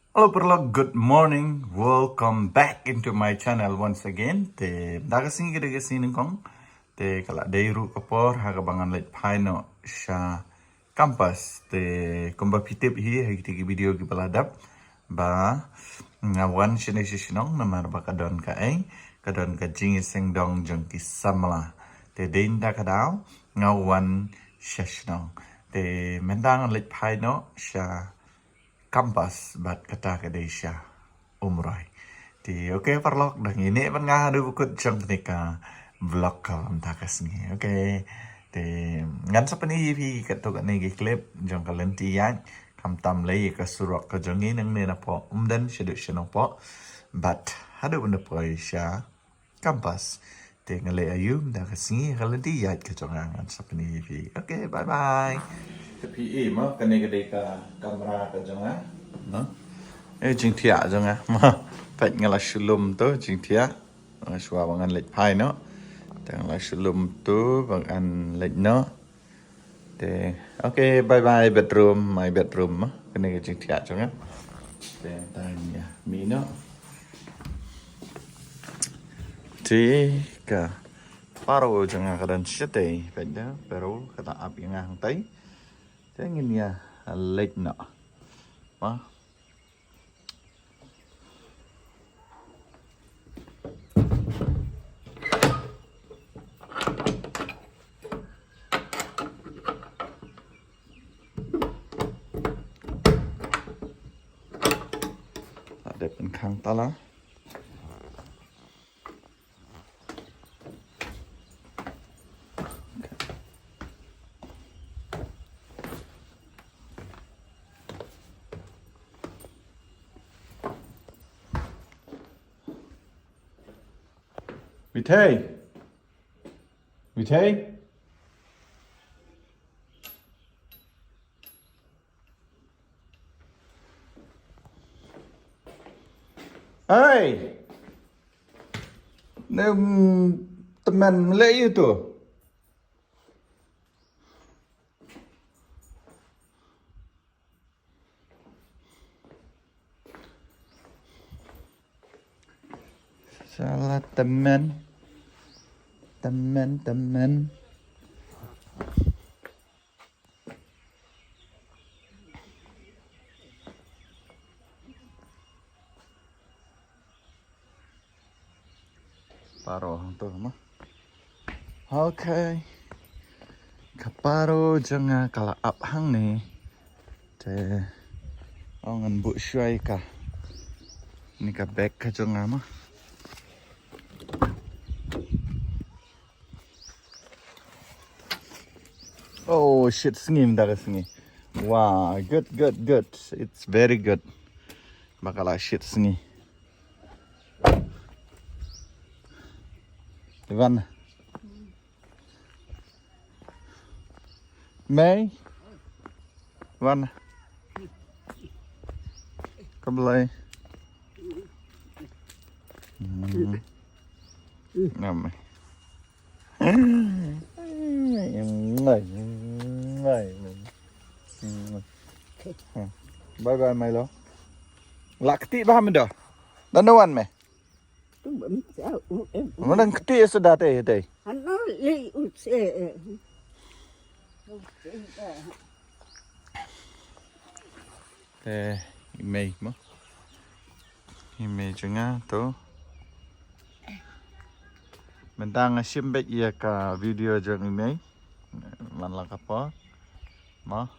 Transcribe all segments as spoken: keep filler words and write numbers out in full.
Hello paralok, good morning. Welcome back into my channel once again. Te mynta ka sngi ka dei ka sngi nyngkong. Te ka la dei ruh ka por ha kaba ngan leit phai noh sha campus. Te kumba phi tip hi ha kito ki video kiba la dep ba nga wan shane sha shnong namar ba ka don kaei, ka don ka jingïaseng dong jong ki samla. Te dei na kata ka daw nga wan sha shnong. Te mynta ngan leit phai noh sha campus bad kata ka dei sha Umroi. Te okay paralok, dang ïa neh bad nga haduh ba kut jong kane ka vlog kaba mynta ka sngi. Okay. Te ngan sa pyni ïa phi katto katne ki clip jong ka lynti ïaid, khamtam lei ïa ka surok ka jong ngi nangne napoh Umden shaduh sha Nongpoh. Bad haduh ban da poi sha campus. Te nga leh aïu mynta ka sngi ha ka lynti ïaid ka jong nga, ngan sa pyni ïa phi. Okay, bye bye. Te phi i mo, kane ka dei ka kamra ka jong nga. No? Eh, jingthiah jong nga. Mo, peit nga la shu lum tu jingthiah. Nga shuwa ba ngan leit phai noh. Te nga la shu lum tu ba ngan leit noh. Te, okay, bye bye bedroom, my bedroom mo. Kane ka jingthiah jong nga. Te tang ïa mih noh. Te ka paro jong nga ka don shatei, peit da, paro ka la ap ïa nga hangtei. Te ngin ïa leit noh. Mo. La dep pynkhang tala. Mithei. Mithei. Hey. Ne, mm, tymmen mlei itu. Salah tymmen. Tymmen, tymmen. Paro hangto mo. Okay. Ka paro jong nga ka la ap hangne. Te, oh, ngan buh shuwa ïa ka. Ni ka bag ka jong nga mo. Oh, shit sngi mynta ka sngi. Wow, good, good, good. It's very good. Ba ka la shit sngi. Ivan. Mei. Wan. Khublei. Hmm. Ngam. Bye bye, Milo. La kti ba mynta. Dan wan me. Ngan kti suda te te. Ano li u se. Te i mei mo. I mei jong nga to. Mynta nga shim beit ïa ka video jong i mei. Man la ka por. Mo.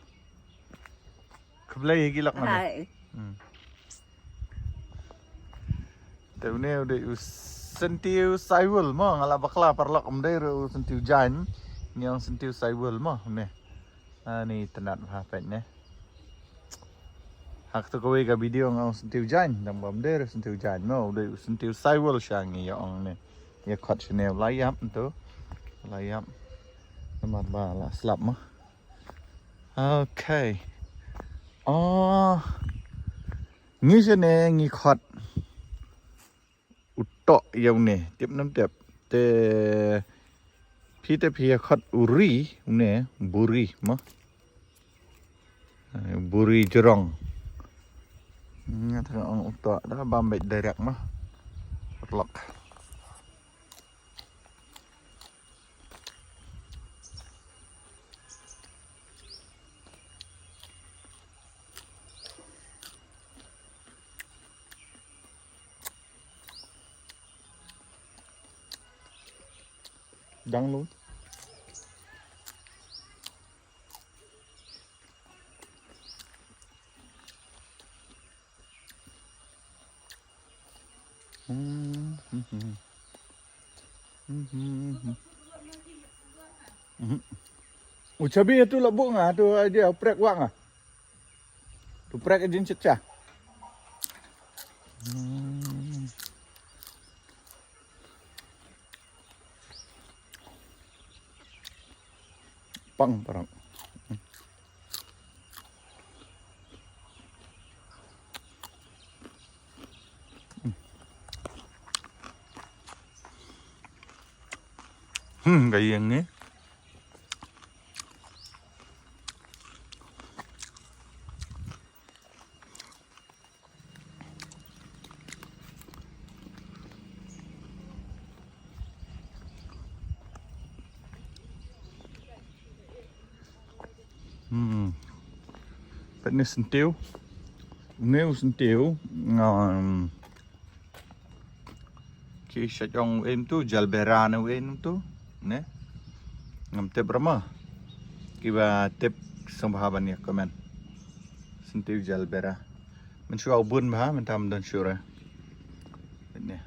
Khublei ïa ki lok mane. Hai. Hmm. Te une u dei u syntiew saiwul mo, nga la bakla paralok, um dei ruh u syntiew jaiñ. Ngi ong syntiew saiwul mo une. Ani tnat bha peit ne. Ha kto kawei ka video nga ong syntiew jaiñ, dang bam dei ruh syntiew jaiñ mo, u dei u syntiew saiwul sha ngi ïa ong ne. Ïa khot shane u la ïap to. La ïap. Namar ba la slap mo. Okay. Oh. Ngi shane ngi khot u toh ïa une, tip nam tip. Te phi te phi ïa khot u ri une, buri mo. Eh, buri jrong. Nga tang ong uto da bam beit direct ma. Paralok. Dang lu. Hmm, hmm, hmm. Hmm, hmm, hmm. Mhm. U chabi tu la buk nga tu, ai dia prek wak nga. Tu prek jin chet cha. Hmm. Pang parang. Hmm, ka ïeng ni. Hmm. Peit ne syntiew. Ne u syntiew. Ngam. Ki shait ong u em tu, jalbera ne u em tu. Ne. Ngam tip ra ma. Kiba tip sngewbha ban ïa comment. Syntiew jalbera. Mynshuwa u bun bha, mynta ym don shuh re. Ne.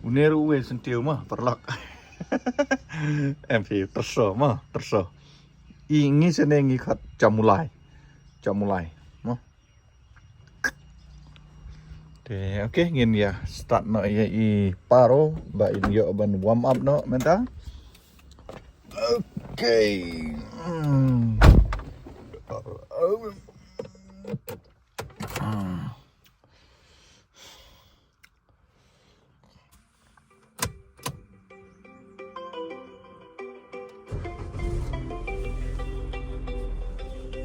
Une ruh uwei syntiew ma, paralok. Em phi, tyrso ma, tyrso. I ngi sene ngi khot chamulai. Chamulai. Ma. Te, okay, ngin ïa start noh ïa i paro, ba in ïoh ban warm up noh mynta. Okay. Hmm.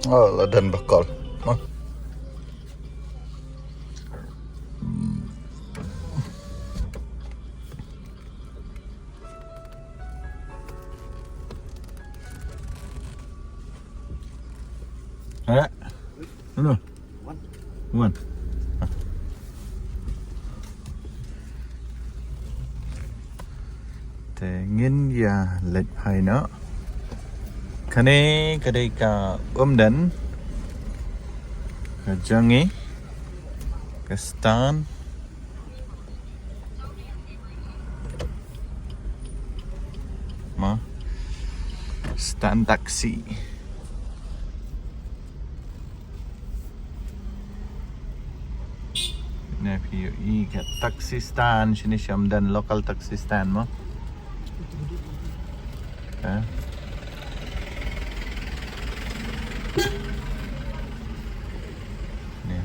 Oh, la dang bakol. Huh? Eh? Hello. Wan. Te ngin ïa leit phai noh. Kane ka dei ka umden ka jong ngi, ka stand. Ma. Stand taxi. Ne phi ïohi ka taxi stand shane, sha umden local taxi stand mo. Eh. Ne.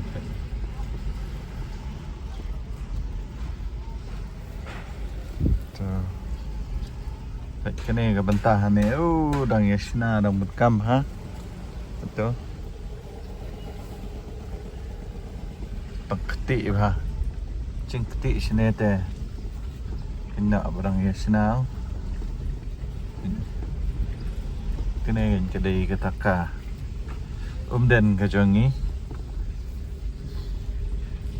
To. Peit kane ka bynta hangne. Oh, dang ïa shna, dang bun kam ha. To. Pang kti bha. Jingkti shane te. Kine ba dang ïa shna. Kane ka dei kata ka umden ka jong ngi.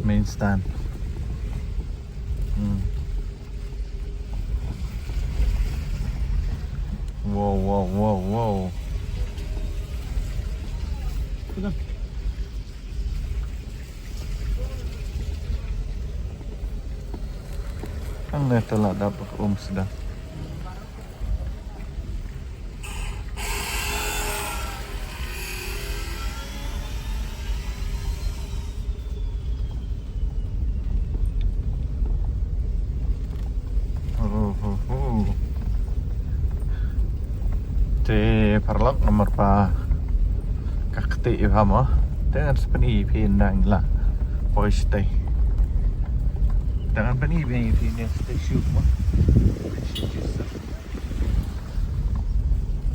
Main stand. Hmm. Wow, wow, wow, wow. Ang ne tala dap um sda. Te paralok namar ba ka kti bha mo. Te ngan sa pyni phi nang la. Poi stay. Te ngan pyni phi ne stay shoot mo.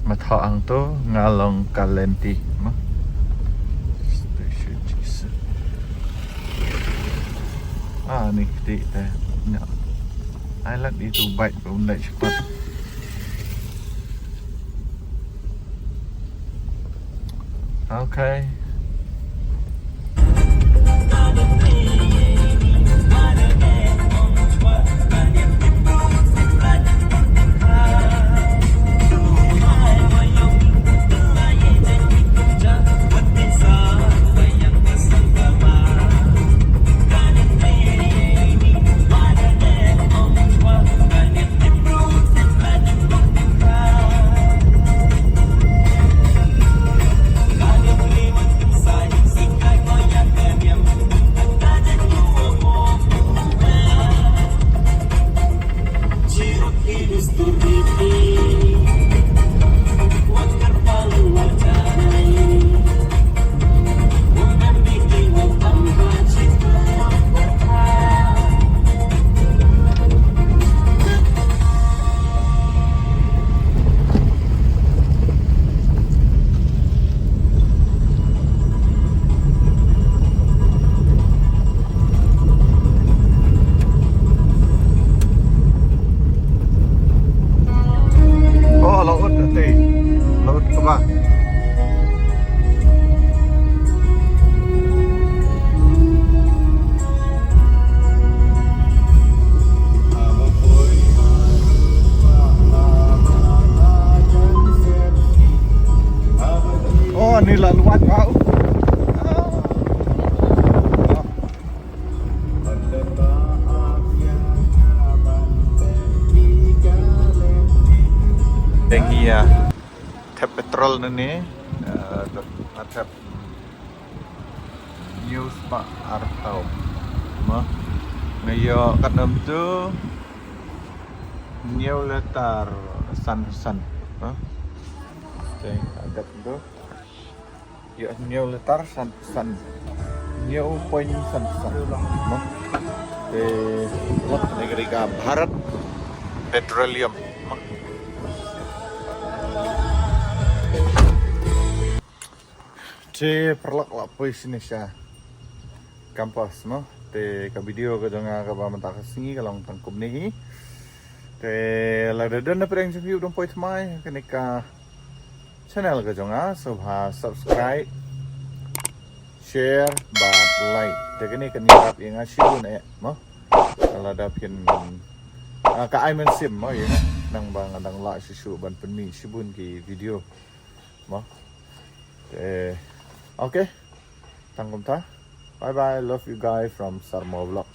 Matha ang to ngalong kalenti ma. Special Jesus. Ani kti te. Nya. Ai lad itu bike pun dai cepat. Okay. Oh, laut nanti. Laut kebang. Oh, ni lah luat kau. Thank you ya. Thep petrol na ni, eh, nga thep hynñiew spah arphew. Mo. Nga ïoh katno tu? Hynñiew litar san san. Mo. Teng agat tu. Ïoh hynñiew litar san san. Hynñiew point san san. Mo. Te lok negeri ka Bharat Petroleum. Mo. Te paralok la poi shane sha campus mo. Te ka video ka jong nga kaba mynta ka sngi ka long tang kumne hi. Te lada don na pdeng jong phi u dang poi thymmai kane ka channel ka jong nga, sngewbha subscribe, share bad like. Te kane kan ïarap ïa nga shibun eh mo. Lada phin, ah, ka ai mynsiem mo ïa nga nang ba nga dang lah shisha ban pynmih shibun ki video. Mo. Te, okay. Tang kumta. Bye bye. Love you guys from Sarmo Vlog.